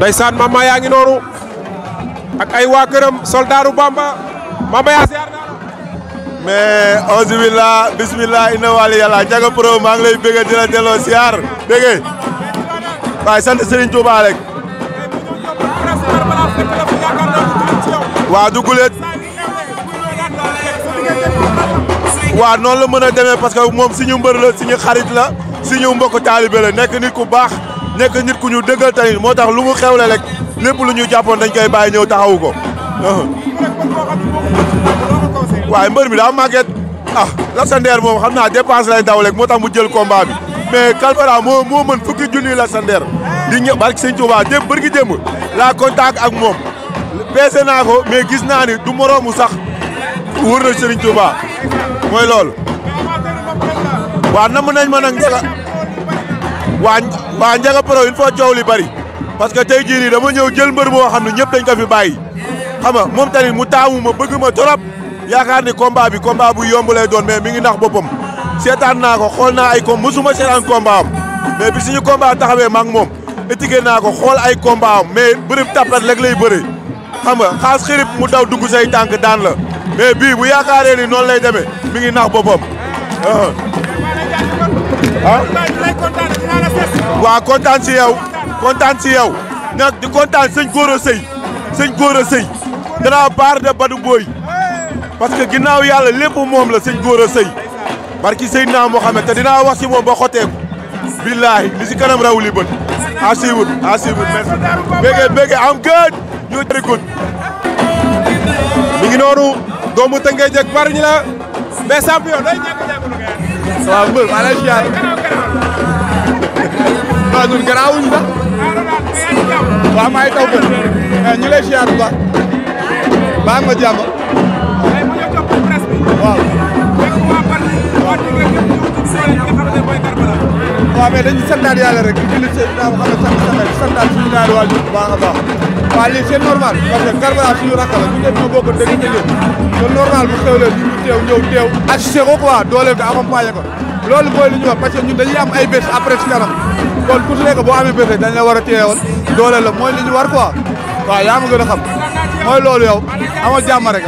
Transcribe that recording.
ndeysaan Mama yaa ngi noonu ak ay waa këram soldaaru Bamba Mama yaa siyaar naa la. mais auzu billah bismillah inna wali yàlla Ndiaga Pro maa ngi lay bëgg di la delloo siyaar bëgg waaye sant Serigne Touba rek waa duguleet waa noonu la mën a demee parce que moom suñu mbër la suñu xarit la suñu mbokk taalibe la nekk nit ku baax nekk nit ku ñu dëggal tamit moo tax lu mu xewle rek lépp lu ñu jàppoon dañ koy bàyyi ñëw taxawu ko. waaye mbër mi daa màgget Lac moom xam naa dépense lay daw rek moo tax mu jël combat bi mais Kalfara moo mën fukki junni Lac di ñëw barke Sëñ Touba démb bërki démb laa contact ak moom peese naa ko mais gis naa ni du moroomu sax wër na Serigne Touba mooy loolu. waa namm nañ ma nag Ndiaga waa Ndiaga Pro il faut coow li bari parce que tey jii nii dama ñëw jël mbër boo xam ne ñëpp dañ ko fi bàyyi xam nga moom tamit mu taamu ma bëgg ma trop yaakaar ni combat bi combat bu yomb lay doon mais mi ngi nax boppam seetaan naa ko xool naa ay mosuma seetaan combat am mais bi suñu combat taxawee ma ak moom étiqué naa ko xool ay combat am mais bërëb tappat rek lay bëre xam nga xaas xirib mu daw dugg say tànk daan la mais bii bu yaakaaree ni noonu lay demee mi ngi nax boppam. waa kontaan si yow nag di kontaan sëñ Gora Seye danaa baar de Badou Boy parce que ginnaaw yàlla lépp moom la sëñ Gora Seye barki Seydina Mohamed te dinaa wax si moom ba xoteeku billahi li si kanam raw li bët à suivre merci bége am good ñu very good mi ngi noonu doomu Tëngéej ak bari ñi la mais champion day ñàkk waaw mbër maa lay siyaar waaw ñun garaawuñ sax waaw maa ngi taw bët ñu lay siyaar bu baax baa nga jàmm waaw waaw mais dañuy santaat yàlla rek di julli Seydina Muhammad di santaat suñu ñaari waajur bu baax a baax waaw lii c'est normal parce que Karbala suñu rakk la ñu ñëpp ñoo bokk dëgg dëgg c'est normal bu xewlee ñu ñëw teew assisté ko quoi dooleel ko accompagné ko loolu mooy li ñu wax parce que ñun dañuy am ay bés après ci kanam kon ku si nekk boo amee bés rek dañ la war a teewoon dooleel la mooy li ñu war quoi waaw yaa ma gën a xam mooy loolu yow ama jàmm rek